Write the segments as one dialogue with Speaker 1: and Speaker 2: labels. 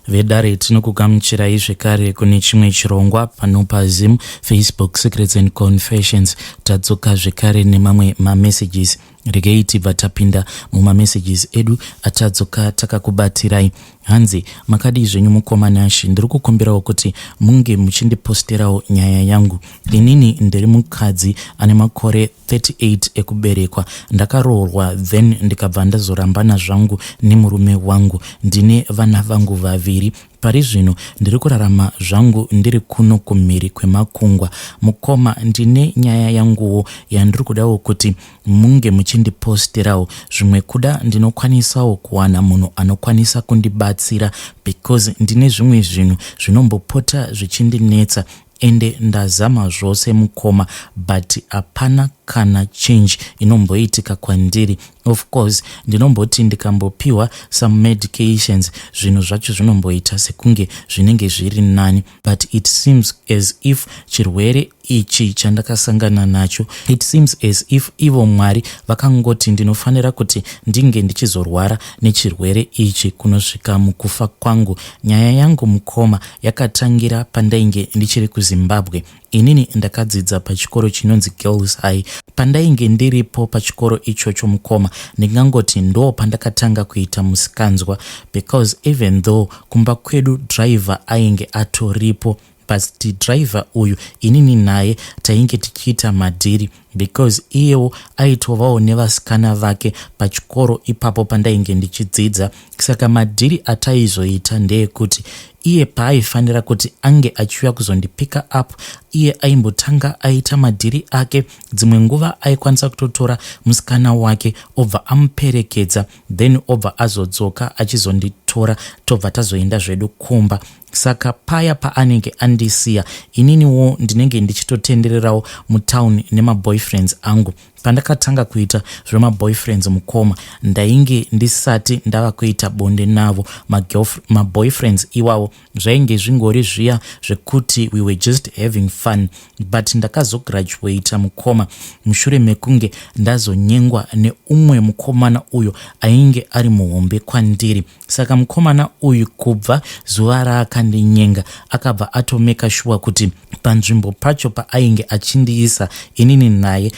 Speaker 1: Vedare, tinokugamuchirai zvekare kune chimwe chirongwa pano paZim Facebook Secrets and Confessions. Tadzoka zvekare nemamwe mamessages. Regei tibva tapinda mumamessages edu atadzoka takakubatirai. Hanzi, makadii zvenyu mukoma Nashi? Ndiri kukumbirawo kuti munge muchindiposterawo nyaya yangu. Inini ndiri mukadzi ane makore 38 ekuberekwa. Ndakaroorwa then ndikabva ndazorambana zvangu nemurume wangu. Ndine vana vangu vaviri. Pari zvino ndiri kurarama zvangu ndiri kuno kumhiri kwemakungwa. Mukoma, ndine nyaya yanguwo yandiri kudawo kuti munge muchindiposterawo. Zvimwe kuda ndinokwanisawo kuwana munhu anokwanisa kundibatsira, because ndine zvimwe zvinhu zvinombopota zvichindinetsa, ende ndazama zvose mukoma, but hapana kana change inomboitika kwandiri. Of course ndinomboti ndikambopiwa some medications, zvinhu zvacho zvinomboita sekunge zvinenge zviri nani, but it seems as if chirwere ichi chandakasangana nacho, it seems as if ivo Mwari vakangoti ndinofanira kuti ndinge ndichizorwara nechirwere ichi kunosvika mukufa kwangu. Nyaya yangu mukoma yakatangira pandainge ndichiri kuZimbabwe. Inini ndakadzidza pachikoro chinonzi Girls High. Pandainge ndiripo pachikoro ichocho mukoma, ndingangoti ndo pandakatanga kuita musikanzwa, because even though kumba kwedu driver ainge atoripo, but driver uyu inini naye tainge tichiita madhiri, because iyewo aitovawo nevasikana vake pachikoro ipapo pandainge ndichidzidza. Saka madhiri ataizoita ndeekuti iye paaifanira kuti ange achiuya kuzondipicka up, iye aimbotanga aita madhiri ake. Dzimwe nguva aikwanisa kutotora musikana wake, obva amuperekedza, then obva azodzoka achizonditora, tobva tazoenda zvedu kumba. Saka paya paanenge andisiya, ininiwo ndinenge ndichitotendererawo mutauni nemaboyfriends angu. Pandakatanga kuita zvemaboyfriends mukoma, ndainge ndisati ndava kuita bonde navo maboyfriends iwavo. Zvainge zvingori zviya zvekuti we were just having fun. But ndakazograduata mukoma mushure mekunge ndazonyengwa neumwe mukomana uyo ainge ari muhombe kwandiri. Saka mukomana uyu, kubva zuva raakandinyenga, akabva atomeka sure kuti panzvimbo pacho paainge achindiisa, inini naye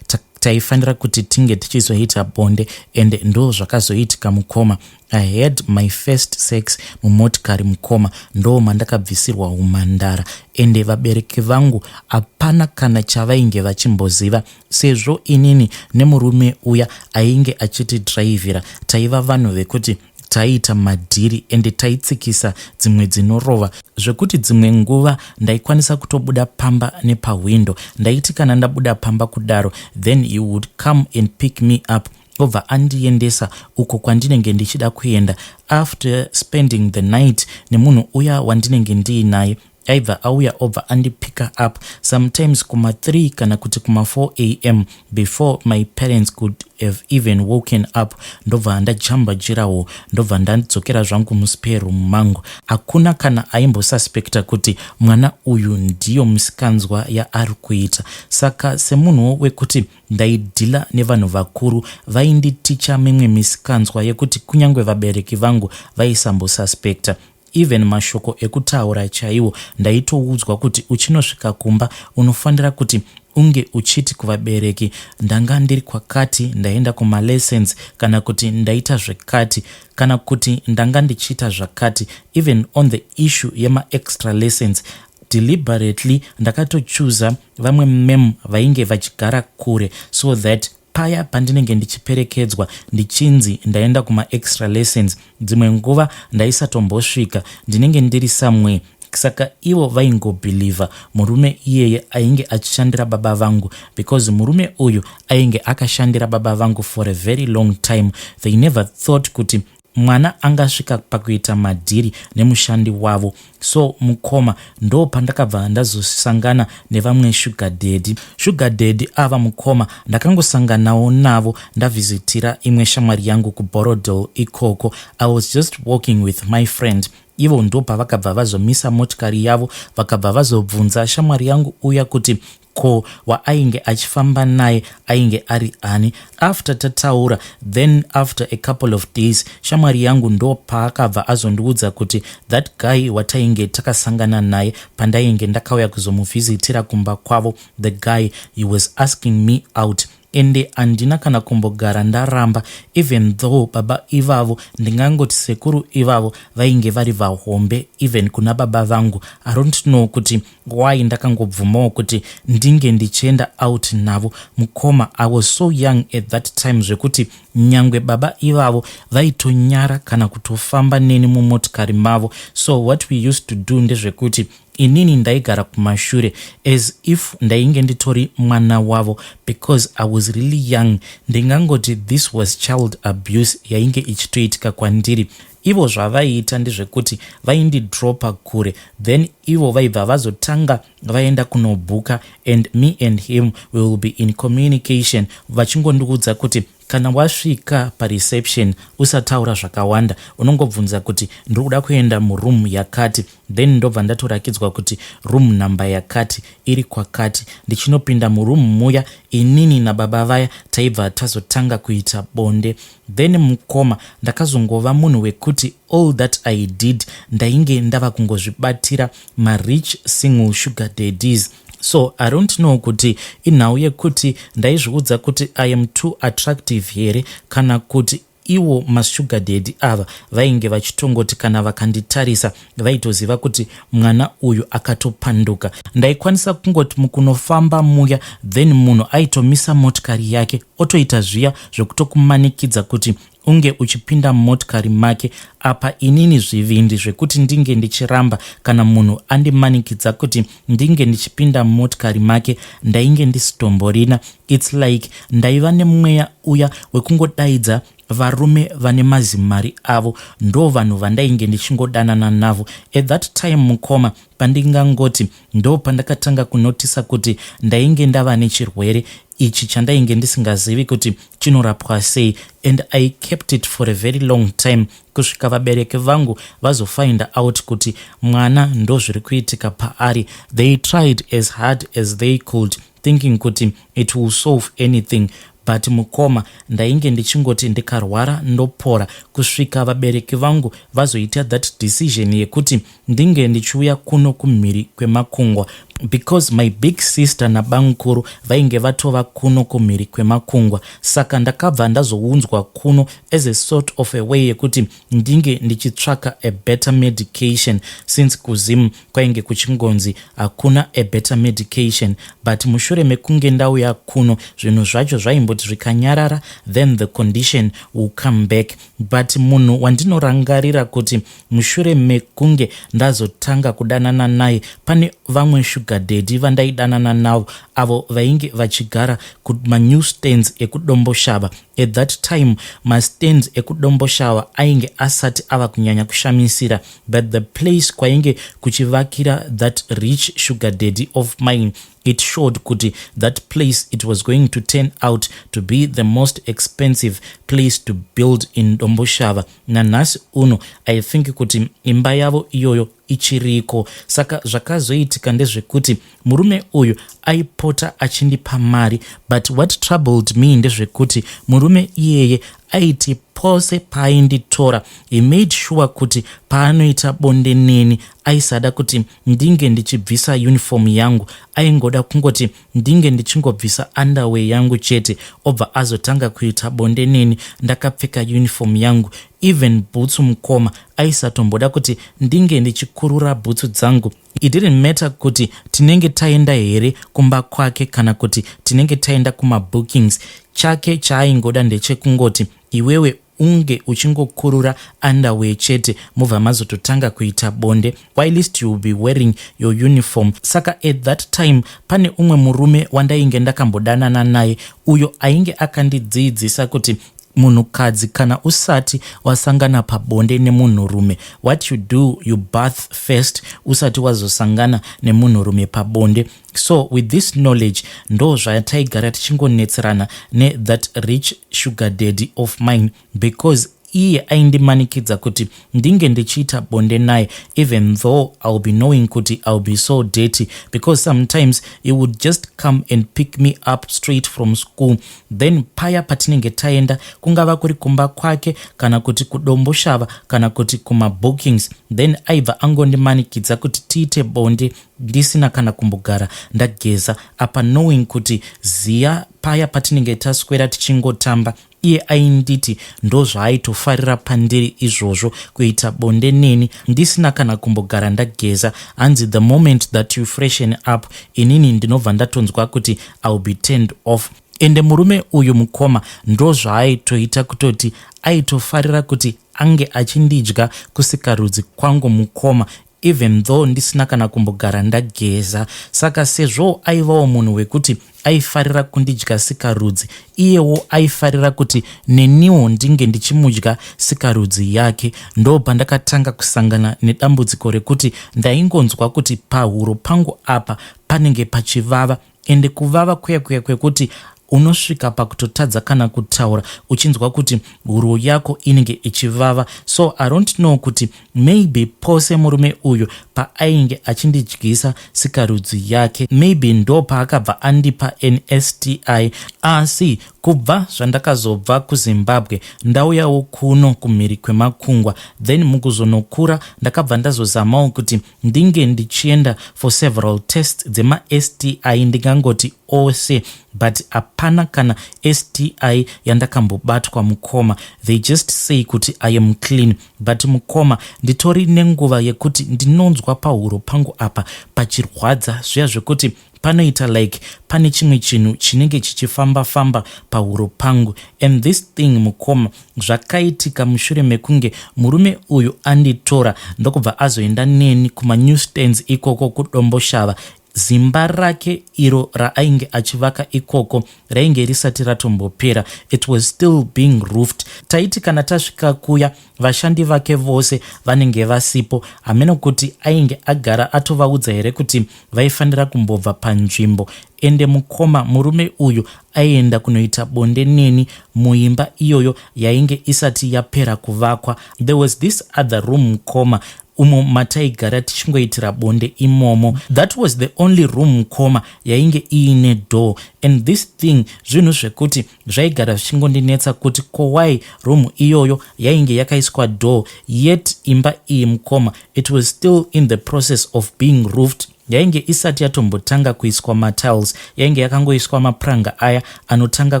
Speaker 1: taifanira kuti tinge tichizoita bonde. And ndo zvakazoitika mukoma. I had my first sex mumotikari mukoma. Ndo mandakabvisirwa umhandara, ende vabereki vangu hapana kana chavainge vachimboziva, sezvo inini nemurume uya ainge achitidhiraivhira taiva vanhu vekuti taiita madhiri, ende taitsikisa dzimwe dzinorova, zvekuti dzimwe nguva ndaikwanisa kutobuda pamba nepahwindo. Ndaiti kana ndabuda pamba kudaro, then he would come and pick me up, obva andiendesa uko kwandinenge ndichida kuenda. After spending the night nemunhu uya wandinenge ndiinaye, aibva auya, obva andipicka up sometimes kuma3 kana kuti kuma4 a.m., before my parents could have even woken up. Ndobva ndajamba jirawo, ndobva ndadzokera zvangu muspare room mangu. Hakuna kana aimbosuspecta kuti mwana uyu ndiyo musikanzwa yaari kuita. Saka semunhuwo wekuti ndaidhila nevanhu vakuru, vainditicha mimwe misikanzwa yekuti kunyange vabereki vangu vaisambosuspecta. Even mashoko ekutaura chaiwo, ndaitoudzwa kuti uchinosvika kumba unofanira kuti unge uchiti kuvabereki, "Ndanga ndiri kwakati, ndaenda kumalessons," kana kuti "Ndaita zvekati," kana kuti "Ndanga ndichiita zvakati." Even on the issue yemaextra lessons, deliberately ndakatochuza vamwe mem vainge vachigara kure, so that paya pandinenge ndichiperekedzwa ndichinzi ndaenda kumaextra lessons, dzimwe nguva ndaisatombosvika, ndinenge ndiri somewhere. Saka ivo vaingobhilivha murume iyeye ainge achishandira baba vangu, because murume uyu ainge akashandira baba vangu for a very long time. They never thought kuti mwana angasvika pakuita madhiri nemushandi wavo. So mukoma, ndo pandakabva ndazosangana nevamwe sugar daddy. Sugar daddy ava mukoma, ndakangosanganawo navo ndavhizitira imwe shamwari yangu kuBorrowdale ikoko. I was just walking with my friend. Ivo ndo pavakabva vazomisa motikari yavo, vakabva vazobvunza shamwari yangu uya kuti Ko waainge achifamba naye ainge ari ani? After tataura, then after a couple of days, shamwari yangu ndo paakabva azondiudza kuti that guy watainge takasangana naye pandainge ndakauya kuzomuvhizitira kumba kwavo, the guy, he was asking me out. Ende handina kana kumbogara ndaramba, even though baba ivavo, ndingangoti sekuru ivavo, vainge vari vahombe even kuna baba vangu. I don't know kuti why ndakangobvumawo kuti ndinge ndichienda out navo. Mukoma, I was so young at that time zvekuti nyangwe baba ivavo vaitonyara kana kutofamba neni mumotikari mavo. So what we used to do ndezvekuti inini ndaigara kumashure as if ndainge nditori mwana wavo, because I was really young. Ndingangoti this was child abuse yainge ichitoitika kwandiri. Ivo zvavaiita ndezvekuti vaindidropa kure, then ivo vaibva vazotanga vaenda kunobhuka, and me and him will be in communication, vachingondiudza kuti kana wasvika pareception usataura zvakawanda, unongobvunza kuti ndiri kuda kuenda muroom yakati. Then ndobva ndatorakidzwa kuti room number yakati iri kwakati. Ndichinopinda muroom muya, inini nababa vaya taibva tazotanga kuita bonde. Then mukoma, ndakazongova munhu wekuti all that I did, ndainge ndava kungozvibatira marich single sugar daddies. So I don't know kuti inhau yekuti ndaizviudza kuti I am too attractive here, kana kuti iwo masugar daddy ava vainge vachitongoti kana vakanditarisa vaitoziva kuti mwana uyu akatopanduka. Ndaikwanisa kungoti mukunofamba muya, then munhu aitomisa motikari yake, otoita zviya zvekutokumanikidza kuti unge uchipinda mumotikari make. Apa inini zvivindi zvekuti ndinge ndichiramba kana munhu andimanikidza kuti ndinge ndichipinda mumotikari make, ndainge ndisitomborina. It's like ndaiva nemweya uya wekungodaidza varume vane mazimari avo, ndo vanhu vandainge ndichingodanana navo at that time. Mukoma, pandingangoti ndo pandakatanga kunotisa kuti ndainge ndava nechirwere ichi chandainge ndisingazivi kuti chinorapwa sei, and I kept it for a very long time kusvika vabereki vangu vazofinda out kuti mwana ndo zviri kuitika paari. They tried as hard as they could, thinking kuti it will solve anything, but mukoma, ndainge ndichingoti ndikarwara ndopora, kusvika vabereki vangu vazoita that decision yekuti ndinge ndichiuya kuno kumhiri kwemakungwa, because my big sister nabamukuru vainge vatova kuno kumhiri kwemakungwa. Saka ndakabva ndazounzwa kuno as a sort of a way yekuti ndinge ndichitsvaka a better medication, since kuZim kwainge kuchingonzi hakuna a better medication. But mushure mekunge ndauya kuno, zvinhu zvacho zvaimboti zvikanyarara, then the condition will come back. But munhu wandinorangarira kuti mushure mekunge ndazotanga kudanana naye, pane vamwe sugar daddy vandaidanana navo, avo vainge vachigara kumanew stands ekuDomboshava. At that time mastands ekuDomboshava ainge asati ava kunyanya kushamisira, but the place kwainge kuchivakira that rich sugar daddy of mine, it showed kuti that place, it was going to turn out to be the most expensive place to build in Domboshava. Nanhasi uno I think kuti imba yavo iyoyo ichiriko. Saka zvakazoitika ndezvekuti murume uyu aipota achindipa mari, but what troubled me ndezvekuti murume iyeye aiti pose paainditora, he made sure kuti paanoita bonde neni aisada kuti ndinge ndichibvisa uniform yangu. Aingoda kungoti ndinge ndichingobvisa underwear yangu chete, obva azotanga kuita bonde neni ndakapfeka uniform yangu. Even bhutsu, mukoma, aisatomboda kuti ndinge ndichikurura bhutsu dzangu. It didn't matter kuti tinenge taenda here kumba kwake kana kuti tinenge taenda kumabookings, chake chaaingoda ndechekungoti iwewe unge uchingokurura underwear chete, mobva mazototanga kuita bonde whilst you will be wearing your uniform. Saka at that time pane umwe murume wandainge ndakambodanana naye, uyo ainge akandidzidzisa kuti munhukadzi kana usati wasangana pabonde nemunhurume, what you do, you bath first usati wazosangana nemunhurume pabonde. So with this knowledge, ndo zvataigara tichingonetserana nethat rich sugar daddy of mine, because Iye aindimanikidza kuti ndinge ndichiita bonde naye, even though I'll be knowing kuti I'll be so dirty, because sometimes he would just come and pick me up straight from school. Then paya patinenge taenda, kungava kuri kumba kwake kana kuti kuDomboshava kana kuti kumabookings, then aibva angondimanikidza kuti tiite bonde ndisina kana kumbogara ndageza. Apa knowing kuti ziya paya patinenge taswera tichingotamba, iye ainditi ndozvaaitofarira pandiri izvozvo, kuita bonde neni ndisina kana kumbogara ndageza. Hanzi, "The moment that you freshen up, inini ndinobva ndatonzwa kuti I'll be turned off." Ende murume uyu, mukoma, ndozvaaitoita, kutoti aitofarira kuti ange achindidya kusikarudzi kwangu, mukoma, even though ndisina kana kumbogara ndageza. Saka sezvo aivawo munhu wekuti aifarira kundidya sikarudzi, iyewo aifarira kuti neniwo ndinge ndichimudya sikarudzi yake. Ndo pandakatanga kusangana nedambudziko rekuti ndaingonzwa kuti pahuro pangu apa panenge pachivava, ende kuvava kuya kuya kwekuti unosvika pakutotadza kana kutaura, uchinzwa kuti huro yako inenge ichivava. So I don't know kuti maybe pose murume uyu paainge achindidyisa sikarudzi yake, maybe ndo paakabva andipa an STI. Asi kubva zvandakazobva kuZimbabwe, ndauyawo kuno kumhiri kwemakungwa, then mukuzonokura ndakabva ndazozamawo kuti ndinge ndichienda for several tests dzemaSTI, ndingangoti ose, but hapana kana STI yandakambobatwa, mukoma. They just say kuti I am clean. But mukoma, nditori nenguva yekuti ndinonzwa pahuro pangu apa pachirwadza, zviya zvekuti panoita like pane chimwe chinhu chinenge chichifamba-famba pahuro pangu. And this thing, mukoma, zvakaitika mushure mekunge murume uyu anditora, ndokubva azoenda neni kumanew stands ikoko kuDomboshava. Zimba rake iro raainge achivaka ikoko rainge risati ratombopera. It was still being roofed. Taiti kana tasvika kuya, vashandi vake vose vanenge vasipo. Hameno kuti ainge agara atovaudza here kuti vaifanira kumbobva panzvimbo. Ende mukoma, murume uyu aienda kunoita bonde neni muimba iyoyo yainge isati yapera kuvakwa. There was this other room, mukoma, umo mataigara tichingoitira bonde imomo. That was the only room, mukoma, yainge iine door. And this thing, zvinhu zvekuti zvaigara zvichingondinetsa kuti ko why room iyoyo yainge yakaiswa door, yet imba iyi, mukoma, it was still in the process of being roofed. Yainge isati yatombotanga kuiswa matiles, yainge yakangoiswa mapuranga aya anotanga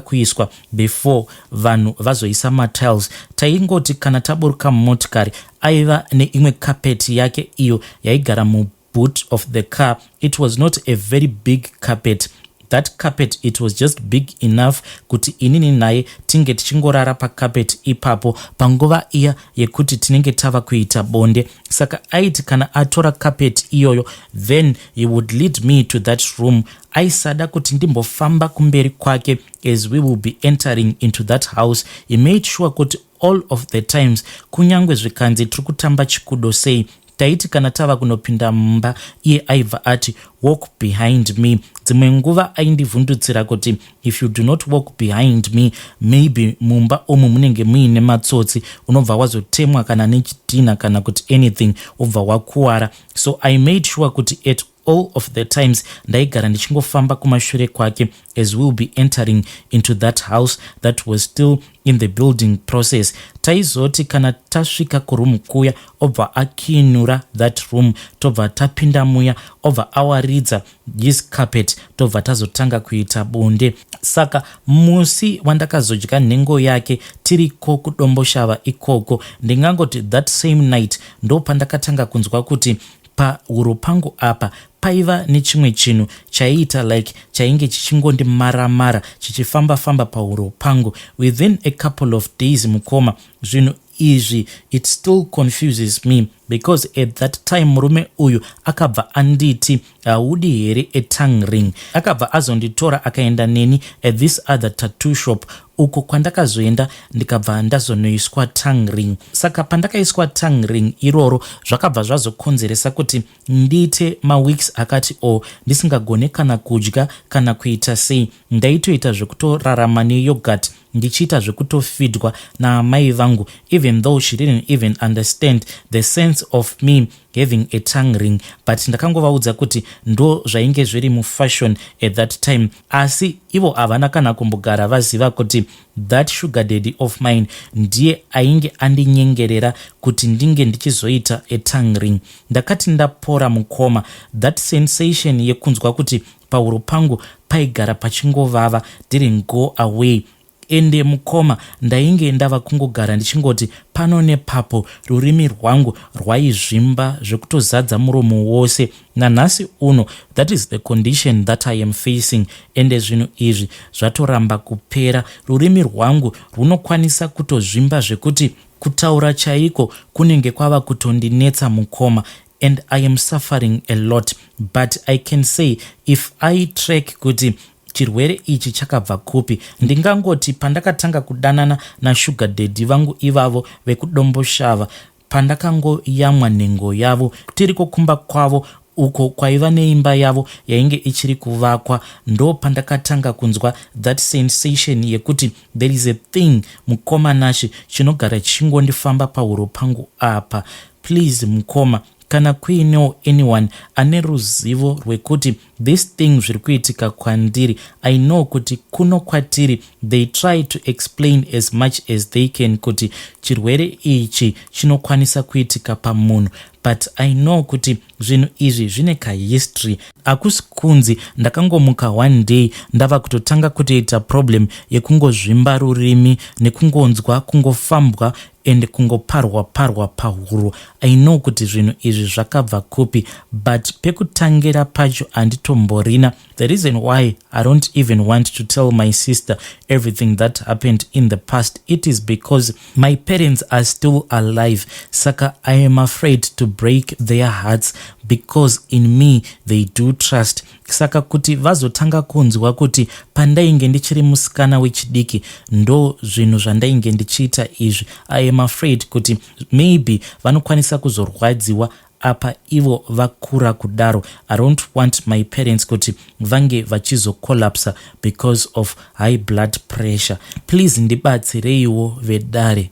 Speaker 1: kuiswa before vanhu vazoisa matiles. Taingoti kana taburuka mumotikari, aiva neimwe carpet yake iyo yaigara muboot of the car. It was not a very big carpet. That carpet, it was just big enough kuti inini naye tinge tichingorara pacarpet ipapo panguva iya yekuti tinenge tava kuita bonde. Saka aiti kana atora carpet iyoyo, then he would lead me to that room. Aisada kuti ndimbofamba kumberi kwake as we will be entering into that house. He made sure kuti all of the times, kunyange zvikanzi tiri kutamba chikudo sei, taiti kana tava kunopinda mumba, iye aibva ati, "Walk behind me." Dzimwe nguva aindivhundutsira kuti if you do not walk behind me, maybe mumba umu munenge muine matsotsi, unobva wazotemwa kana nechidhina kana kuti anything, ubva wakuwara. So I made sure kuti at all of the times ndaigara ndichingofamba kumashure kwake as we'll be entering into that house that was still in the building process. Taizoti kana tasvika kuroom kuya, obva akinura that room, tobva tapinda muya, obva awaridza his carpet, tobva tazotanga kuita bonde. Saka musi wandakazodya nhengo yake tiriko kuDomboshava ikoko, ndingangoti that same night ndo pandakatanga kunzwa kuti pahuro pangu apa paiva nechimwe chinhu chaiita like chainge chichingondimara-mara, chichifamba-famba pahuro pangu. Within a couple of days, mukoma, zvinhu izvi, it still confuses me, because at that time murume uyu akabva anditi, "Haudi here a tongue ring?" Akabva azonditora, akaenda neni at this other tattoo shop, uko kwandakazoenda, ndikabva ndazonoiswa tongue ring. Saka pandakaiswa tongue ring iroro, zvakabva zvazokonzeresa kuti ndiite maweeks akati o ndisingagone kana kudya kana kuita sei. Ndaitoita zvekutorarama neyoghurt. Ndichiita zvekutofidwa naamai vangu, even though she didn't even understand the sense of me having a tongue ring, but ndakangovaudza kuti ndo zvainge zviri mufashion at that time. Asi ivo havana kana kumbogara vaziva kuti that sugar daddy of mine ndiye ainge andinyengerera kuti ndinge ndichizoita a tongue ring. Ndakati ndapora, mukoma, that sensation yekunzwa kuti pahuro pangu paigara pachingovava didn't go away. Ende mukoma, ndainge ndava kungogara ndichingoti pano nepapo rurimi rwangu rwaizvimba zvekutozadza muromo wose. Nanhasi uno, that is the condition that I am facing. Ende zvinhu izvi zvatoramba kupera. Rurimi rwangu runokwanisa kutozvimba zvekuti kutaura chaiko kunenge kwava kutondinetsa, mukoma, and I am suffering a lot. But I can say, if I track kuti chirwere ichi chakabva kupi, ndingangoti pandakatanga kudanana nasugar daddy vangu ivavo vekuDomboshava, pandakangoyamwa nhengo yavo tiri kukumba kwavo uko kwaiva neimba yavo yainge ichiri kuvakwa, ndo pandakatanga kunzwa that sensation yekuti there is a thing, mukoma Nashe, chinogara chichingondifamba pahuro pangu apa. Please, mukoma, kana kuinewo anyone ane ruzivo rwekuti this thing zviri kuitika kwandiri, I know kuti kuno kwatiri they try to explain as much as they can kuti chirwere ichi chinokwanisa kuitika pamunhu, but I know kuti zvinhu izvi zvine kahistory. Hakusi kunzi ndakangomuka one day ndava kutotanga kutoita problem yekungozvimba rurimi nekungonzwa kungofambwa and kungoparwa parwa pahuro. I know kuti zvinhu izvi zvakabva kupi, but pekutangira pacho handitomborina. The reason why I don't even want to tell my sister everything that happened in the past, it is because my parents are still alive. Saka I am afraid to break their hearts, because in me they do trust. Saka kuti vazotanga kunzwa kuti pandainge ndichiri musikana wechidiki ndo zvinhu zvandainge ndichiita izvi, I am afraid kuti maybe vanokwanisa kuzorwadziwa apa ivo vakura kudaro. I don't want my parents kuti vange vachizocollapsa because of high blood pressure. Please ndibatsireiwo, vedare.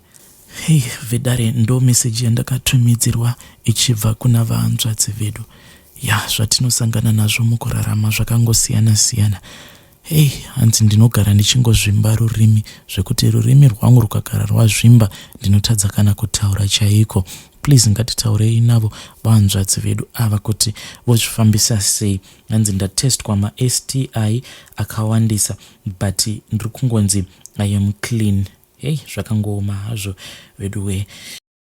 Speaker 1: Hei, vedare, ndo meseji yandakatumidzirwa ichibva kuna vahanzvadzi vedu. Ya, zvatinosangana nazvo mukurarama zvakangosiyana siyana. Hei, hanzi ndinogara ndichingozvimba rurimi zvekuti rurimi rwangu rukagara rwazvimba ndinotadza kana kutaura chaiko. Please, ngatitaurei navo vahanzvadzi vedu ava kuti vozvifambisa sei. Hanzi ndatestwa maSTI akawandisa, but ndiri kungonzi I am clean. Hei, zvakangooma hazvo, vedu wee.